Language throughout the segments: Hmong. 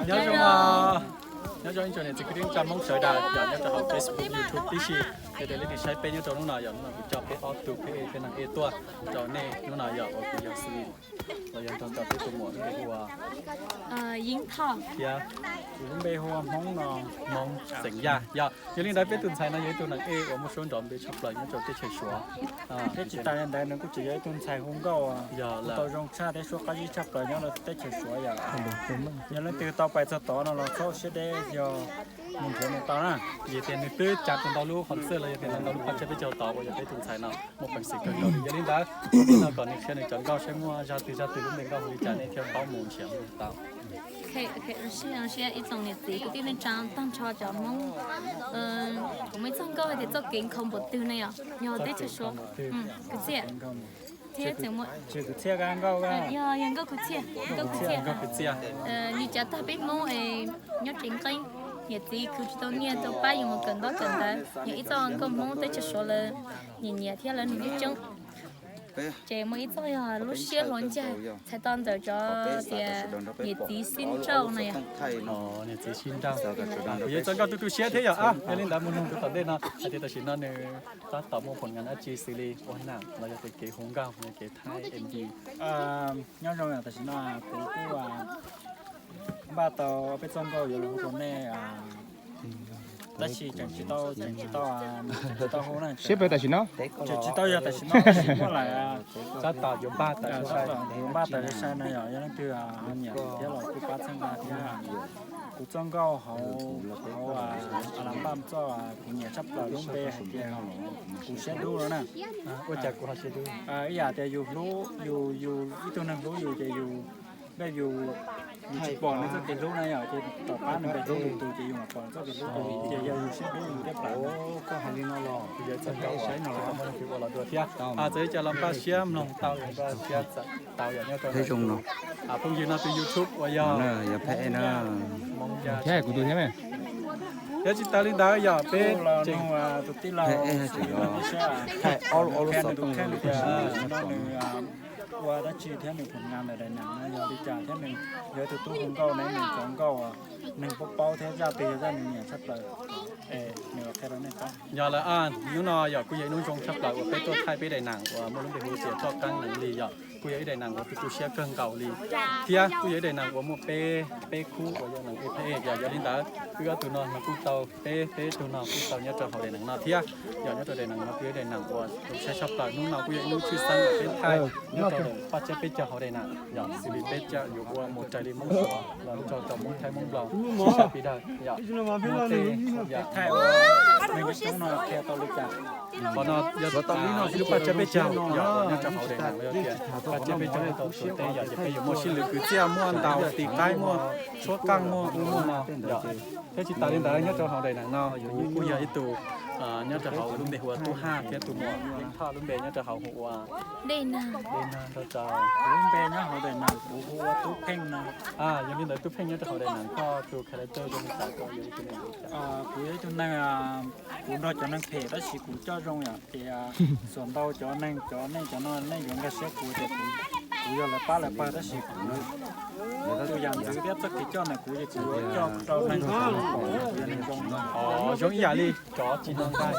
Nyob zoo, nyob zoo ib tsoom niam txiv kwv tij neej tsa Hmoob sawv daws, yog nyob rau hauv Facebook, YouTube tib si, yog tias leej twg saib peb nyob rau hnub no, yog hnub no kuv coj peb ob tug phab ej thiab nab ej tuaj rau nej hnub no yog ua kuv yog xwb los yog nrog rau peb tus muam lub npe hu ua Yeeb Thoj thiab tus lub npe hu ua Hmoob no, Hmoob xeem Yaj yog. Yog li ntawd peb tus ntxhais no yog ib tug neeg ej uas muaj suab nrov npe tshaj plaws nyob rau teb chaws Suav. Thiab tsis tas li ntawd nws kuj tseem yog ib tug ntxhais hu nkauj uas tau zoo tshaj thiab suab qab zib tshaj plaws nyob rau teb chaws Suav yom. Yog leej twg tau pais txog tod no los txhob siab deb, yog nws nrhiav nws tau na. Vim tias nws twb tsa tau ntau lub hom xwj los yog tias ntau lub paj tsab peb caug tod uas yog peb tus ntxhais no muaj peev xwm kawg nkaus li. Yog li ntawd hnub no kom nws qhia nws cov nkauj saib muaj zaj twg zaj twg lub npe nkauj hu li cas nej thiaj paub mus nrhiav tau. Ib tsoom niam txiv kwv tij neej tsa tag nrho cov Hmoob, kuv muaj ib txoj nkauj hais tias txoj kev nkhaus npaum twg na yom, yog teb chaws Suav, Kwv Txhiaj thiab tseem muaj, yog nkauj Kwv Txhiaj, nkauj Kwv Txhiaj. Li cas tag peb Hmoob es nyob tsev nqeeb, niam txiv khwv tsis tau nyiaj rau pab yus mus kawm ntaub kawm ntawv, yog ib txoj nkauj Hmoob teb chaws Suav lawv nyiam nyiam thiab lawv nug coob coob. Ces muaj ib txoj yog lub siab hluav ncaig txhais tau ntawm cov tias niam txiv sib nrauj no yom. Niam txiv sib nrauj, kuv yuav txoj nkauj tu tu siab thiab yom. Yog li ntawd mus nug tus tom ntej no hais tias tam sim no nws tab tom muaj phom ngas dab tsi xws li ua nam los yog tias kev hu nkauj, kev thaij M V. Nyob zoo, tam sim no kuv kuj npaj tau peb txoj nkauj yuav los hu rau nej, tab sis tseem tsis tau, tseem tsis tau, tseem tsis tau hu na. Siab pes tam sim no, tseem tsis tau yog tam sim no tab sis muaj lawm. Tab tom yuav npaj tawm sai, yuav npaj tawm sai no yog, yog leej twg ho nyiam thiab los kuj pab txhawb nqa thiab. Kuv txoj nkauj hauv, hauv a las npaj txoj kuv nyiam tshaj plaws lub npe hais tias kuv siab dub no na. Ua cas kuv ho siab dub? Ib yam tias yus hlub, yus, yus ib tug neeg hlub yus ces yus, yus tsis pom nws txoj kev hlub na yom, ces tom qab nws pem hlub yus tus ces yus mam pom txoj kev hlub tus, ces yog yus siab dub yus thiaj pom. Koj hais li no los kuv yuav txoj nkauj saib no los muaj leej twg ua los dua thiab. Txawm li cas los npaj siab mloog tau, npaj siab tau yom nyob rau phooj ywg no tus YouTube uas yog Hmoob Yaj thiab kuv tus thiab. Thiab tsis tas li ntawd yog peb tus tij laug thaij ob lub xov tooj no nws ua dab tsi thiab nws phom ngas ntawm daim nam no yog li cas thiab nws yog ib tug tub hu nkauj ne, nws cov nkauj neeg paub paub thiab zaj twg yog zaj nws nyiam tshaj plaws es nws los qhia rau nej paub. Yog lawm, hnub no yog kuj yog ib hnub zoo tshaj plaws uas peb tuaj thaij peb daim nam uas muaj lub npe hu tias Toj Qeeb Nees Lis yog kuj yog ib daim nam uas tu tu siab kawg nkaus li, thiab kuj yog ib daim nam uas muaj peb, peb khub uas yog nam ej phab ej. Yog, yog li ntawd wb ob tug no no kuj tau, peb, peb tug no kuj tau nyob rau hauv daim nam no thiab. Yog nyob rau daim nam no kuj yog ib daim nam uas zoo saib tshaj plaws. Hnub no kuj yog ib hnub tshwj xeeb uas peb thaij nyob rau paj tsab peb caug hauv daim nam yog xws li peb yuav ua mus raws li Hmoob Suav los nrog rau Hmoob Thaib Hmoob Nplog sab pis dawg yog muaj tej yog thaij ua neeg coob no qhia tau li cas. Qhov no yog ib lub paj tsab peb caug yog nyob rau hauv daim nam yog tias paj tsab peb caug tau suav teb yog ces peb yuav muaj sib lwv kwv txhiaj, muaj ntaus tis qaib, muaj tshuab qeej, muaj ub muaj no yom. Thiab tsis tas li ntawd nyob rau hauv daim nam no kuv kuj yog ib tug nyob rau hauv lub npe hu ua Tub Haj thiab tus muam Yeej Thoj lub npe nyob rau hauv hu ua Dej Nag, Dej Nag nrog rau. Kuv lub npe nyob hauv daim nam kuv hu ua Tub Pheej no. Yog li ntawd Tub Pheej nyob rau hauv daim nam koj tus character zoo li cas, koj yog ib tug neeg zoo li cas? Kuv yog ib tug neeg, kuv nrog cov neeg phem tab sis kuv coj zoo yom, ces xuas ntau cov neeg, cov nej cov no nej yuav nkag siab kuv ces kuv, kuv yog lawv pab lawv pawg tab sis kuv tus yam ntxwv thiab txoj kev coj ntawm kuv ces kuv yuav coj rau neeg pom kuv yog neeg zoo. Zoo ib yam li cov tsis no ntag.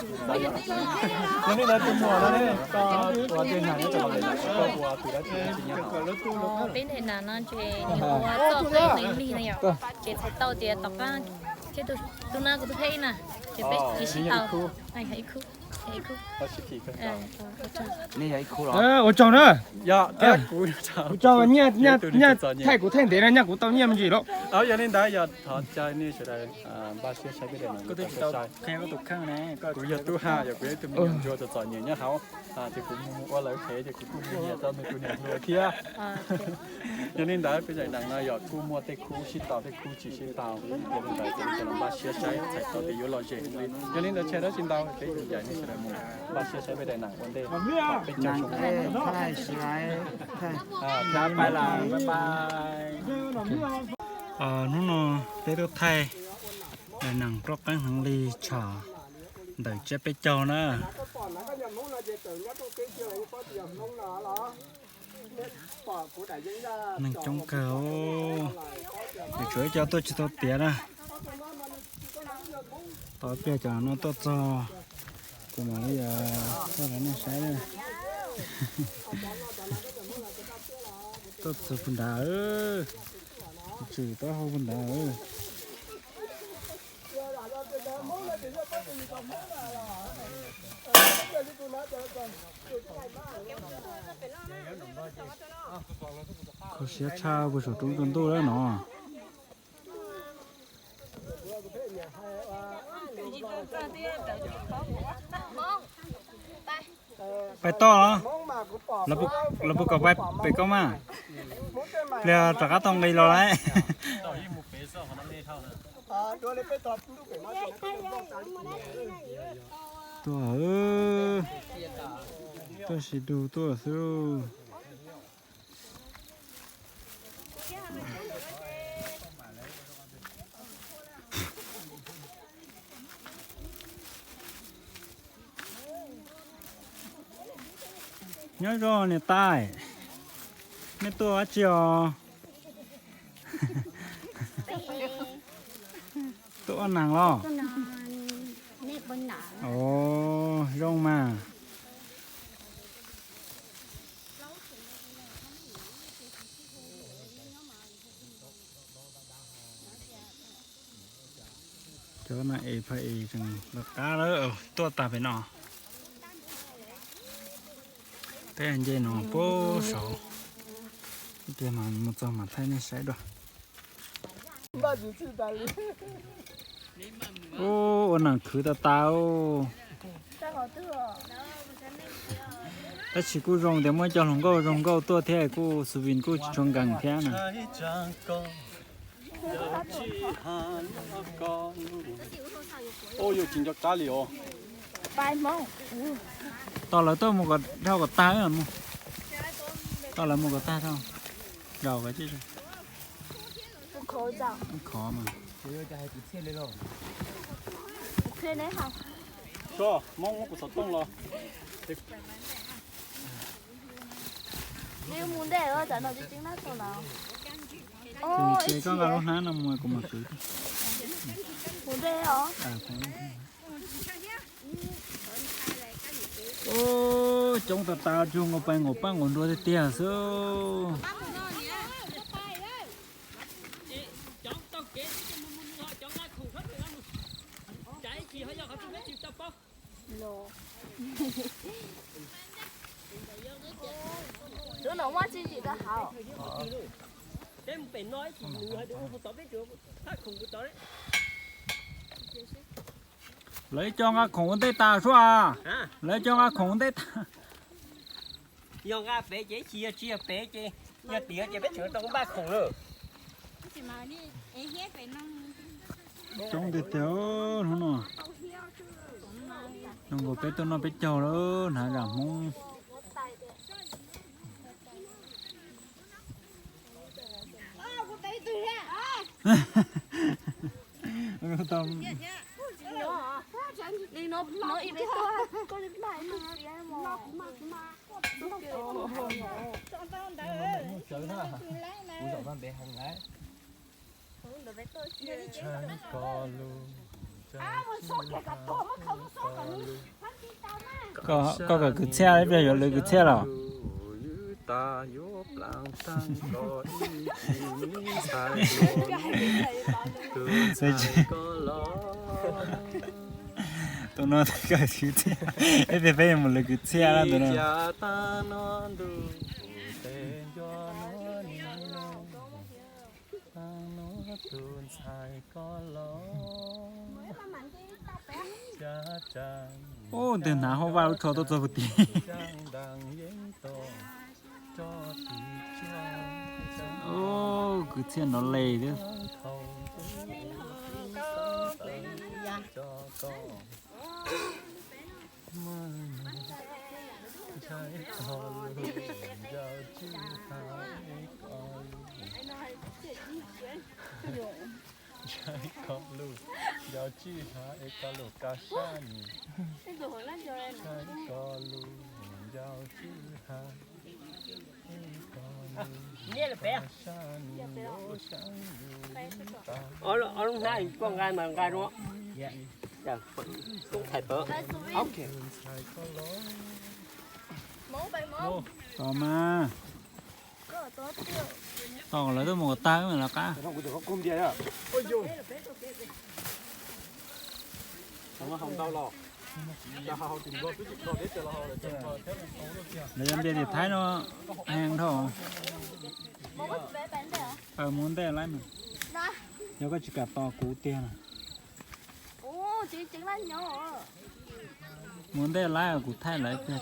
Yog li ntawd tus muam no ne, koj ua tej nam nyob rau hauv daim nam, koj ua tus dab tsi tsis nyob hauv? Peb daim nam no ces nws ua Txoj Qeeb Nees Lis no yom, ces txhais tau tias tom qab thiab tus, tus no kuv tus pheb ib na, ces peb ib sib tau. Ib khub. Ua tsaug na. Yog, kuv tsaug, nyiaj thaij kuv thaij ntev na, nyiaj kuv tau nyiaj me ntsis lawm. Yog li ntawd yog thov caw nej sawv daws npaj siab saib peb daim nam, kuv yog Tub Haj, yog kuv yog ib tug me nyuam ntsuag txom txom nyem nyob hauv, ces kuv mus ua lawv phem ces kuv kuj mus nyiam tau nws tus niam hluas thiab. Yog li ntawd peb daim nam no yog kuj muaj tej khub sib tau, tej khub tsis sib tau, yog li ntawd ces npaj siab saib txhais tau tias yuav lom zem heev li. Yog li ntawd tsis hais dab tsi ntau, peb yuav caw nej sawv daws mus npaj siab saib peb daim nam ua ntej. Peb caug zoo. Hnub no peb tuaj thaij daim nam Txoj Qeeb Nees Lis tsham ntawm tsiab peb caug na. Neeg coob kawg. Tshuav ib co tuaj tsis tau tiav na. Tos ib pliag cov no tuaj txog, kuv mam li tuaj rau nej saib na. Tuaj txog puag nrad, tsis taub hau puag nrad. Kho siab tshaj puag saum roob tsaus ntuj lawm no. Pais toj los? Lawv puas kom pais pem koj mas? Pliag rov qab tau nqis los lawm. Tuaj, tuaj sis dug tuaj xwb. Nyob zoo niam tais, nej tuaj dab tsi os? Tuaj ua neeg los? Os, zoo mas. Cov no es phaj es tseem lawv qab lawm, tuaj tag pem no. Peb nce no puag saud, ib pliag mas mus txog mam thaij nej saib dua. Ua neeg khwv tas tas. Tab sis kuj zoo tias muaj cov hluas nkauj zoo nkauj tuaj thiab kuj xu vin kuj tsis tshua nkees thiab na. Tos lawv tuaj mus kom dhau kom tag, tos lawv mus kom tag dhau. Zaum, khov mas. Mus ntej, ces koj nqa lub hnab no mus kuv mam kwv. Mus ntej os. Coob tas tas, tsuag nkaus pais nkaus paj nkaus nruas tiag tiag xwb. Lub no muaj tswv yim rau hauv. Lawv coj nqa khoom ua ntej tas sua. Lawv coj nqa khoom ua ntej tas. Yog nqa pem ces ib chim yog tsis yog pem ces yog tiav ces peb tseem rau npaj khoom lawm. Coob tiag tiag hnub no. Zoo nkaus peb tuaj noj peb caug lawm, hnav zam Hmoob. Koj, koj kawm kwv txhiaj ib pliag yuav lwv kwv txhiaj los? Tus no kawm kwv txhiaj, ib pliag peb yuav mus lwv kwv txhiaj na tus no. Ub, twg hnav hauv vaj lub tsho tuaj txog puag tim. Ub, kwv txhiaj nrov les thiab. Ntshai koj lus, yog tswj hav es koj lus kaj sab nis. Ntshai koj lus, yog tswj hav es koj Niaj lawm pem. Ob lub hnab koj nqa mas nqa rau. Koob thaij pawv. Tos mas. Tos lawv tuaj mus kom tag mas lawv qab. Lawv cov npias tim Thaib no heev dhau. Mus ntej laib mas. Yog koj tsis kam tos kuv tiag. Mus ntej laib kuv thaij lawv tiag.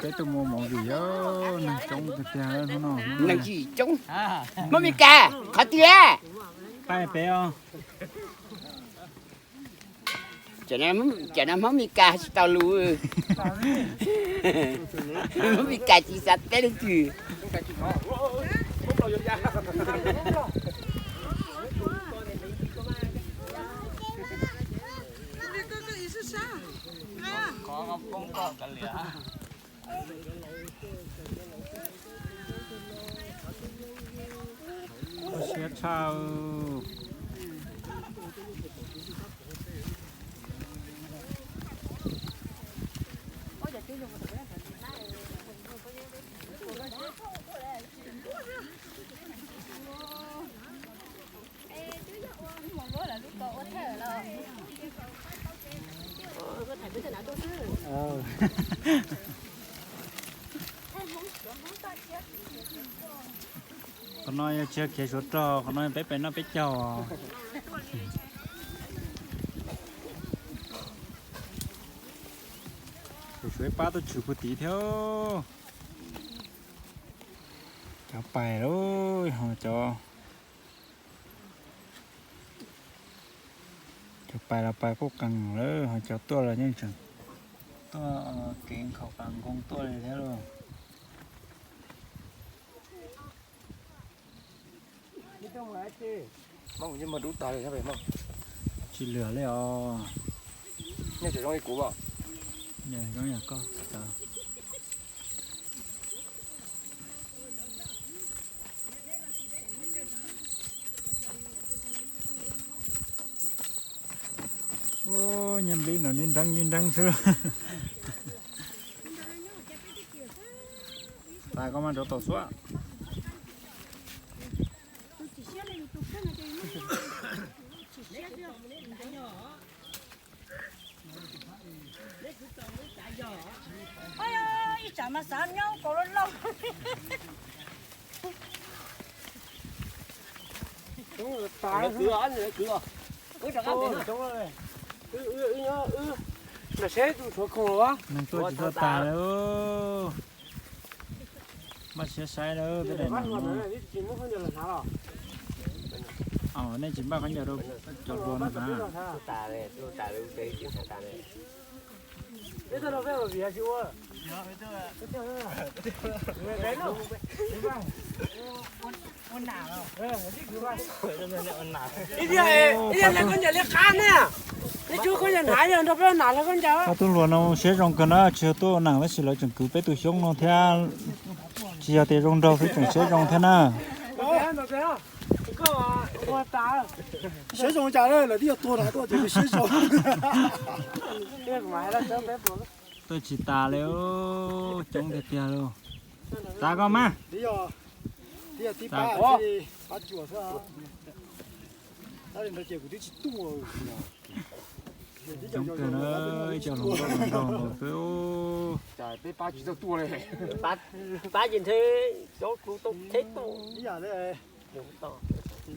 Peb tuaj mus movie os, neeg coob tiag tiag hnub no. Neeg tsis coob. Mab Mes Kas, qhov twg? Pab pem os. Cov no Hmoob Mes Kas tsis tau lus. Hmoob Mes Kas tsis xav teb leej twg. Siab tshaj. Qhov no yog tsis yog khiav suav rog, qhov no yog peb pem noj peb caug. Suav ib pab tuaj tshwm puag tid thiab. Cov pais lauj, ho cov, cov pais los pais quaj qees lawm, ho cov tuaj los yeej tseem tuaj kev nkhaus pas nkoos tuaj li thiab lauj. Tsis lwm li os. Zoo yam koj. Ub, nyiaj nplib no nib nreeb nib nreeb xwb. Tas koj mas rov tom xua. Ib tsam mas xav nyob kaus loj loj. Neeg tuaj tsis tuaj tas lawm. Npaj siab saib lawm tej daim no. Nej tsis npaj khaub ncaws rau cov hluas no hnav. Ob tug hluas no siab zoo kawg na, tsis yog tuaj ua nam tab sis lawv tseem kwv peb tus xyoob no thiab. Tsis yog tias zoo nraug xwb, tseem siab zoo thiab na. Siab zoo cas lawm, lawv twb yog tuag no tuaj ces siab zoo. Tuaj tsis tas li, coob tiag tiag li. Tas koj mas. Coob kawg na, ib co hluas nkauj hluas nraug nkaus xwb. Pab ces ntshe cov hluas tau tsheb tuaj. Ib yam li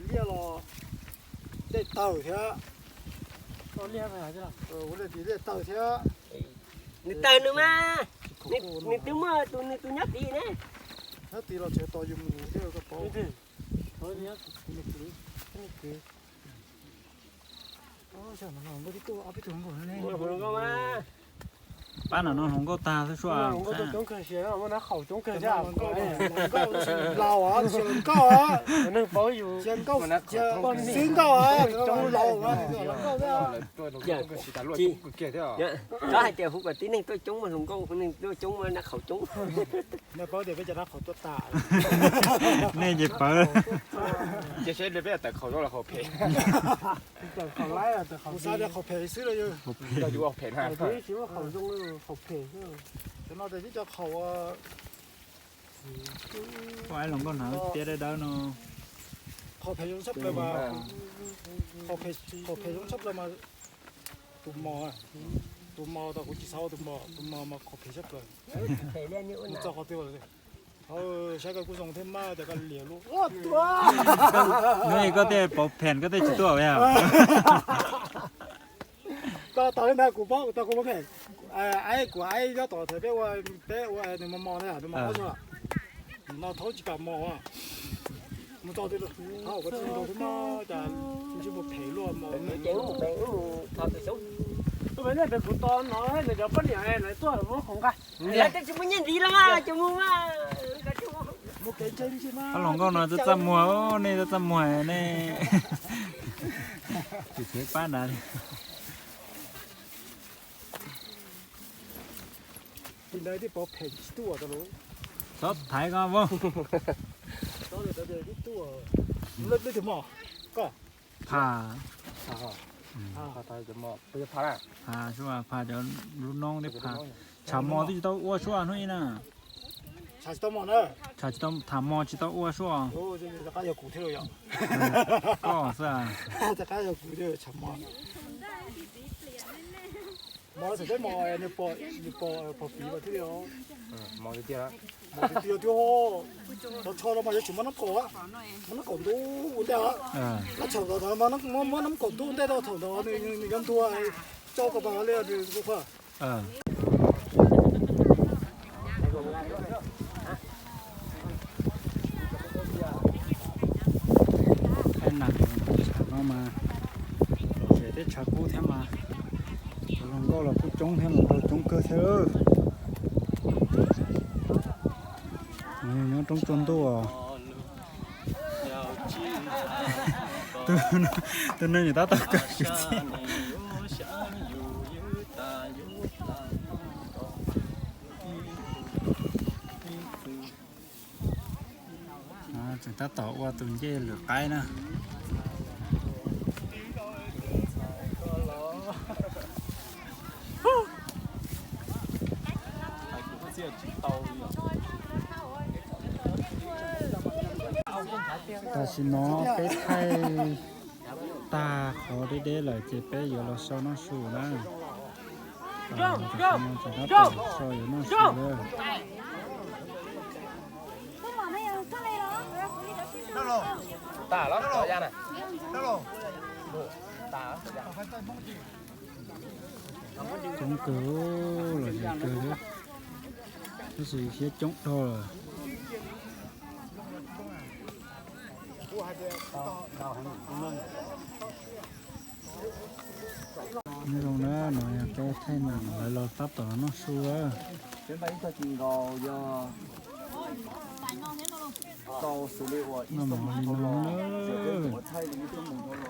liaj los dej tawg thiab. Ua liaj tim liaj tawg thiab. Nws tawg nws mas, nws twb muaj tus, nws tus nyob tid ne. Nyob tid los tseem tos yus mus thiab koj paub. Pab no no hluas nkauj tag xwb sua. Xib nkauj, xib nkauj, laus. Cov hais tias hu kom tib neeg tuaj coob mas hluas nkauj, neeg tuaj coob mas nab qhaus coob. Nej paub tias peb cov nab qhaus tuaj tas. Nej ces pawv. Ces seb peb tawm qhaus zoo los qhaus phem. Kuv xav tias qhaus phem xwb los yog. Qhaus phem. Tsis muaj qhaus zoo, qhaus phem xwb. Cov no tias tib co qhaus. Ua ib los nkauj hnav tiab dawb dawb no. Qhaus phem zoo tshaj plaws mas, qhaus phem zoo tshaj plaws mas tus mos, tus mos tau kuv tsis xav ua tus mos, tus mos mas qhaus phem tshaj plaws. Mus txog qhov twg, saib koj kuj zoo thiab mas cas koj liam lub. Neb koj tej pov phem koj tej tsis tuaj yog. Tau tau li ntawd kuv paub, tau kuv paub phem. Aib, kuv aib nyob tom thaum peb ua, peb ua nws mos mos na, nws mos mos tso. No thaub tsis kam mos. Mus txog twg, thaub ua tsis tau twb mas cas tsis mus phem luaj mos. Tus pem nej pem kuv tos no nws cov poj niam lawv tuaj muab qhov nqa. Lawv twb tsis muaj nyiaj ntxiv los mas ces mus mas. Ob hluas nkauj no txaj txaj muag, nej txaj txaj muag nej. Tus tsev pab nrad. Txhob thaiv koj vauj. Pha. Pha, pha cov lub noob thiab pha. Tshav mos twb tsis tau ua suab hnub ib na. Tshav tsis tau, tham mos tsis tau ua suab. Koj xwb. Mos txawm peb mos, nws pom, pom piv mas thiaj li. Mos tiag tiag, mos tiag tiag. Cov tsho no mas yuav tsum muab nab kaum, muab nab kaum ntuj ua ntej. Nab tshaum tod muab nab kaum ntuj ua ntej rau thaum ntawd nws yuav ntuag, tso kom pas li nws. Thaij nas tshav no mas, los tsev teb tshav kub thiab mas, cov hluas nkauj los kuj coob thiab, hluas nraug coob kawg thiab. Nyob roob tsua ntuj os. Tus neeg nim tab tom kawm kwv txhiaj. Tseem tab tom ua tus ncej lwm qaib na. Tam sim no peb thaij tag qhov deb deb lawm ces peb yuav los so noj su na. Tseem tab tom so yuav noj su lawm. Coob kawg, lom zem kawg thiab, tab sis siab coob dhau lawm. Nyob zoo na, no yog peb thaij nas lawv los tab tom los noj su. Noj mov li no,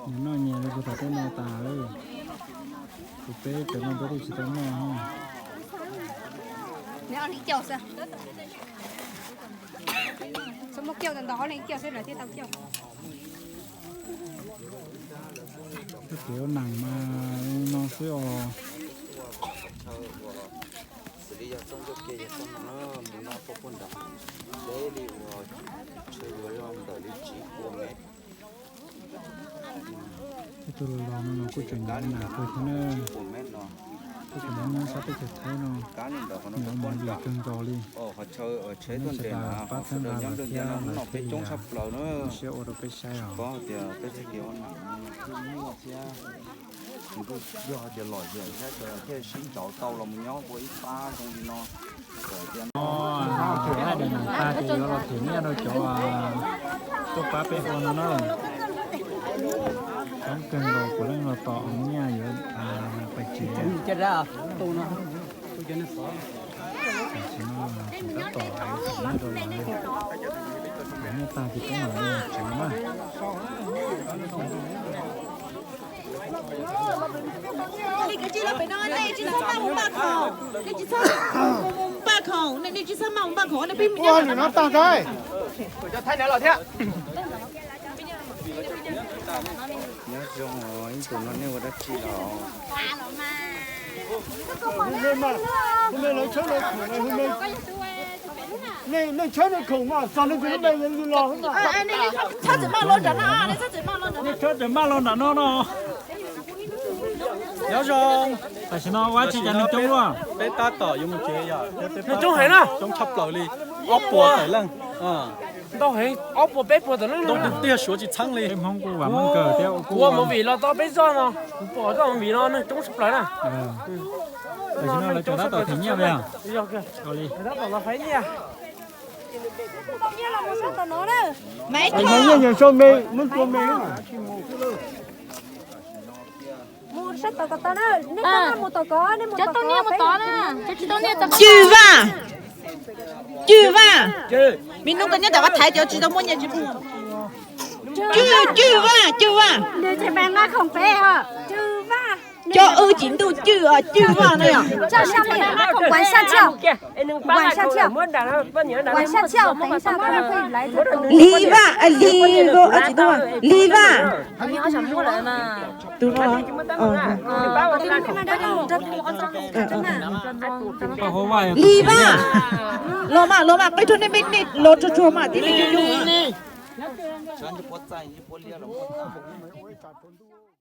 nyias noj nyias li puag tom tej no tas lawm. Kuv peb cov no peb twb tsis tau noj. Tej kev ua nas mas no xwb os. Xws li yog txoj nkauj kiag yog txoj no na, mus noj poj puag nrad, deb li uas tsheb yuav loj ntawm li tsib puas mev. Tej tug los no kuj tseem nyob nas kawg thiab na. Kuj tseem nyob sab teb chaws Thaib no, nws ua movie kawg nkaus li. Tsheb tuaj nres na, pab txhawb nqa lawv thiab, lawv thiaj li siab ua rau peb saib os. Paub tias peb txoj kev ua nas muaj thiab, yog hais tias lom zem thiab sawv daws thiaj sib nrauv tau los mus nyob ua ib pab zoo li no. Thaum thaij daim nas tag ces yuav los them nyiaj rau cov tuaj pab peb ua no na. Coob kawg nkaus, puav leej los tos nyiaj yuav pais tsev. Tam sim no tseem tab tom hais tsis tau los, hais tsis tau tseev na. Ua li no tag ntawd. Nyob zoo os, ib ntus no nej ua dab tsi los? Nej tshawb nej khoom mas txog nej tus lub npe los. Nej tshawb tseem maj los nram no no. Nyob zoo. Tam sim no ua tsi cas neeg coob luaj? Peb tab tom yuav mus tsev yom. Neeg coob heev na. Coob tshaj plaws li. Ob puas tawm leej. Ntau heev, ob puas peb puas tawm leej. Ntau tiag tiag, suav tsis txheeb li. Peb Hmoob kuj vam meej kawg thiab. Kuv ua movie los tau peb zoj no, kuv pom zoj movie no neeg coob tshaj plaws na. Tam sim no lawv cov tab tom them nyiaj li. Tab tom los faib nyiaj. Nyiaj nyiam sau me, muab tua me. Cwj Vaj, Cwj Vaj, me nub koj nyob ntawm vaj thaiv cov tsis tau muaj nyiaj tsis pub. Cwj, Cwj Vaj, Cwj Vaj. Cov wb tsis ntuj Cwj, Cwj Vaj no yom. Li Vaj, Li, Li Vaj, tus no. Li Vaj, los mas, los mas, qhib rau nej, nej los tsuag tsuag mas tib neeg coob coob.